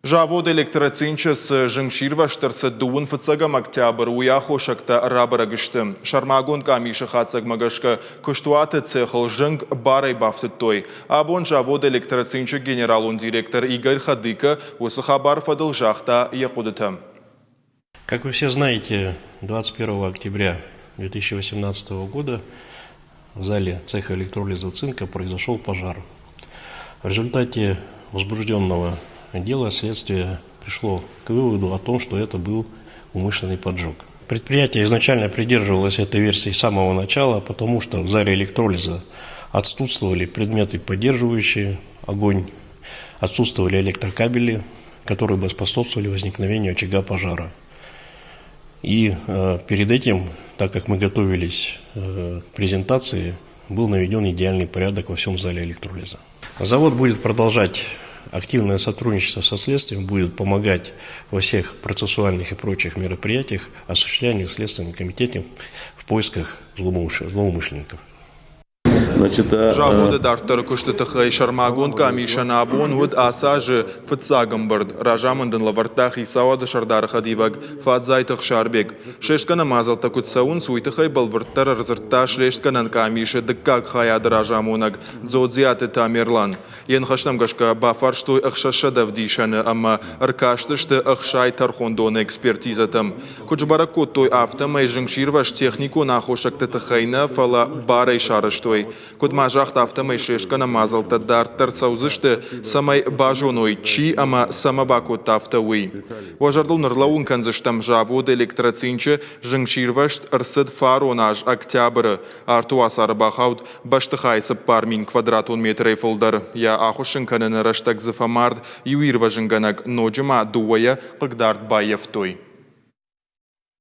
Завод Электроцинчы цы зынгсирвӕзт ӕрцыд дыууын фыццӕгӕм октябры, уый аххосӕгтӕ рабӕрӕг сты. Сӕрмагонд къамисы хатдзӕгмӕ гӕсгӕ, куыстуаты цехыл зынг барӕй бафтыдтой. Абон завод Электроцинчы генералон директор Игорь Хадыко уыцы хабары фӕдыл загъта йӕ хъуыдытӕ. Как вы все знаете, 21 октября 2018 года в зале цеха электролиза цинка произошел пожар. В результате возбужденного дела следствие пришло к выводу о том, что это был умышленный поджог. Предприятие изначально придерживалось этой версии с самого начала, потому что в зале электролиза отсутствовали предметы, поддерживающие огонь, отсутствовали электрокабели, которые бы способствовали возникновению очага пожара. И перед этим, так как мы готовились к презентации, был наведен идеальный порядок во всем зале электролиза. Завод будет продолжать активное сотрудничество со следствием, будет помогать во всех процессуальных и прочих мероприятиях, осуществляемых Следственным комитетом в поисках злоумышленников. Заводы дарддӕры куысты тыххӕй сӕрмагонд къамисӕн абон уыд ацы азы фыццаг ӕмбырд. Разамынд ын лӕвӕрдта хицауады сӕрдары хӕдивӕг Фадзайты Ӕхсарбег. Слестгӕнӕн мадзӕлттӕ куыд цӕуынц, уый тыххӕй бӕлвырддӕр ӕрдзырдта слестгӕнӕн къамисы дыккаг хайады разамонӕг Дзодзиаты Тамерлан. Йе ныхӕстӕм гӕсгӕ бафарстой 600 ӕвдисӕны ӕмӕ ӕркастысты 60 тӕрхондоны экспертизӕтӕм. Куыд сбӕрӕг кодтой, афтӕмӕй зынгсирвӕзт техникон аххосӕгты тыххӕй нӕ, фӕлӕ барӕй сарӕзтой. Куыд ма загъта, афтӕмӕй слестгӕнӕн мадзӕлттӕ дарддӕр цӕудзысты, цӕмӕй базоной, чи ӕмӕ цӕмӕ бакодта афтӕ, уый. Уӕ зӕрдыл ныллӕууын кӕндзыстӕм, завод Электроцинчы зынгсирвӕзт ӕрцыд фарон аз октябры. Арты уацары бахауд бӕстыхайы 4000 квадратон метрӕй фылдӕр. Йӕ ахуыссын кӕныны рӕстӕг дзы фӕмард иу ирвӕзынгӕнӕг, ноджы ма дыууӕйӕ хъыгдард баййӕфтой.